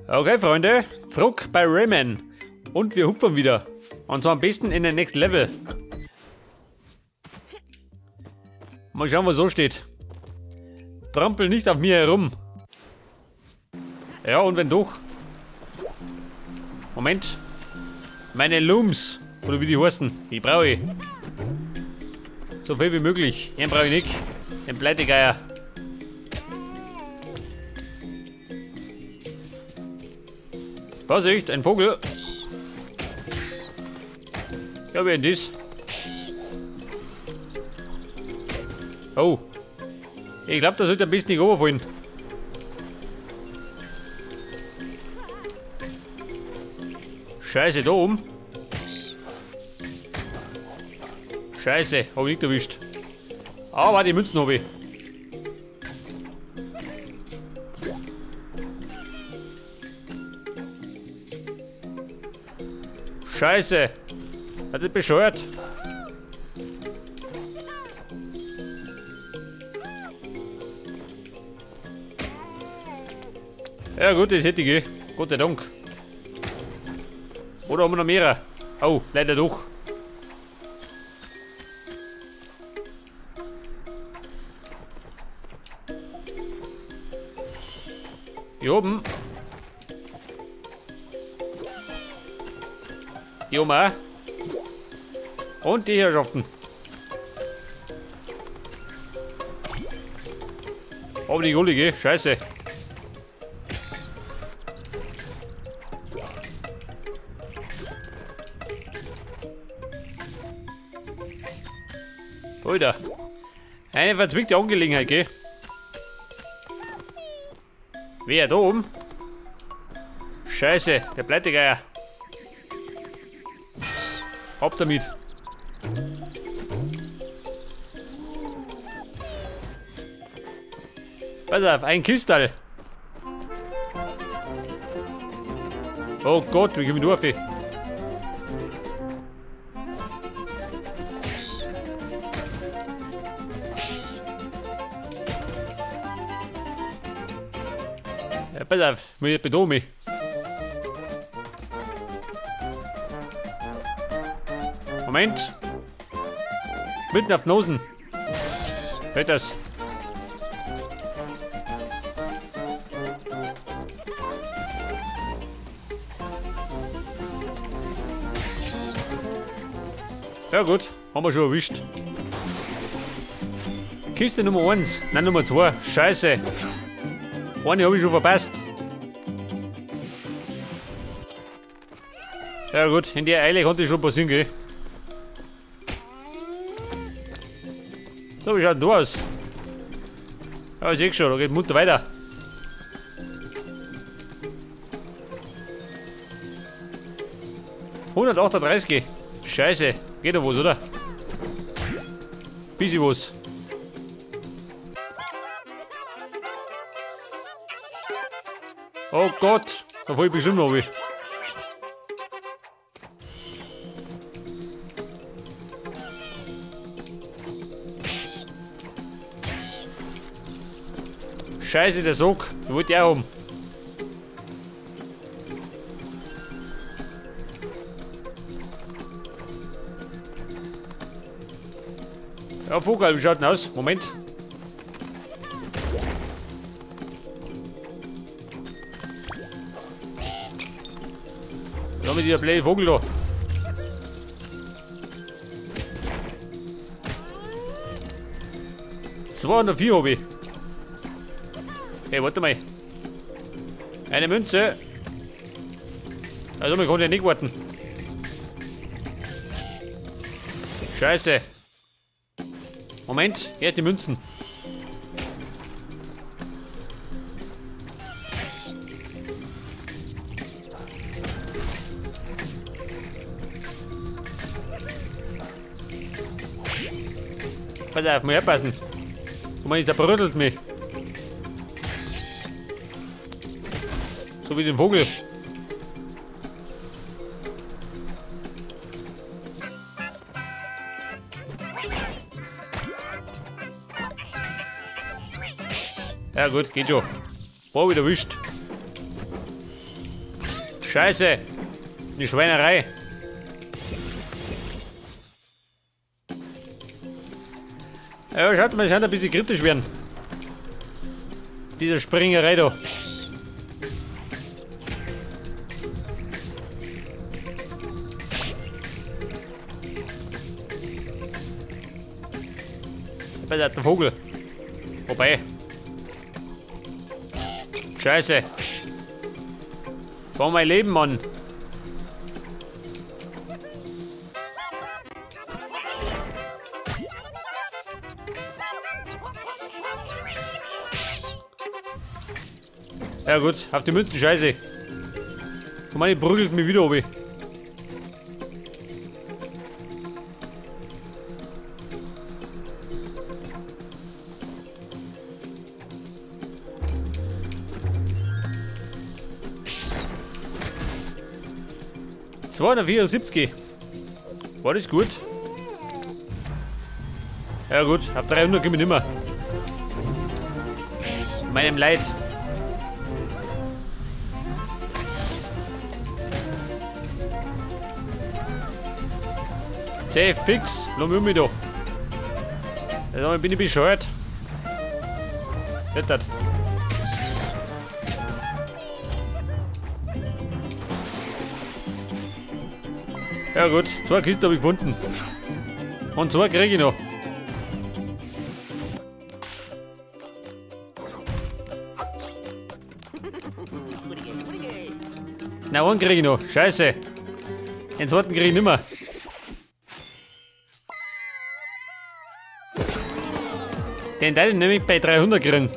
Okay, Freunde, zurück bei Rayman. Und wir hupfen wieder. Und zwar am besten in den Next Level. Mal schauen, was so steht. Trampel nicht auf mir herum. Ja, und wenn doch. Moment. Meine Looms. Oder wie die heißen. Die brauche ich. So viel wie möglich. Den brauche ich nicht. Den Pleitegeier. Vorsicht, ein Vogel. Ja, wer denn das? Oh. Ich glaube, da sollte ein bisschen nicht runterfallen. Scheiße, da oben. Scheiße, hab ich nicht erwischt. Aber die Münzen habe ich. Scheiße. Hat das bescheuert? Ja gut, das hätte ich. Gott sei Dank. Oder haben wir noch mehrere? Oh, leider doch. Hier oben. Hier oben auch. Und die Herrschaften. Aber die Gullige, scheiße. Alter. Eine verzwickte Angelegenheit, gell? Wer da oben? Scheiße, der Pleitegeier. Ab damit. Pass auf, ein Kistal. Oh Gott, wie komme ich durch? Ja, pass auf, muss ich bedrohen mich. Moment. Mitten auf die Nosen. Hört das. Ja gut, haben wir schon erwischt. Kiste Nummer 1, nein Nummer 2, scheiße. Eine habe ich schon verpasst. Ja gut, in der Eile konnte ich schon passieren, gell? So, wie schaut denn da aus? Ja, ich seh schon, da geht munter weiter. 138. Scheiße, geht doch was, oder? Bisschen was. Oh Gott, da fall ich bestimmt noch runter. Scheiße, der Sog. Den wollte ich auch haben. Ja, Vogel, wie schaut denn aus? Moment. Da mit dieser blöde Vogel da. 204 habe ich. Hey, warte mal. Eine Münze. Also, man kann ja nicht warten. Scheiße. Moment, hier die Münzen. Pass auf, muss aufpassen. Guck mal, jetzt zerbrödelt mich. So wie den Vogel. Ja gut, geht schon. Boah, wieder erwischt. Scheiße. Die Schweinerei. Ja, schaut mal, es scheint ein bisschen kritisch werden. Diese Springerei da. Bei der Vogel. Wobei. Scheiße. War mein Leben, Mann. Ja gut, auf die Münzen, scheiße. Und meine prügelt mich wieder oben. ...274. War das gut? Ja gut, auf 300 gehen wir nimmer. Meinem Leid. Zeh, fix, lass mich um mich da. Also bin ich bescheuert. Das. Ja gut, 2 Kisten habe ich gefunden. Und 2 kriege ich noch. Na, einen kriege ich noch. Scheiße. Den zweiten kriege ich nimmer. Den Teil nehme ich bei 300 kriegen.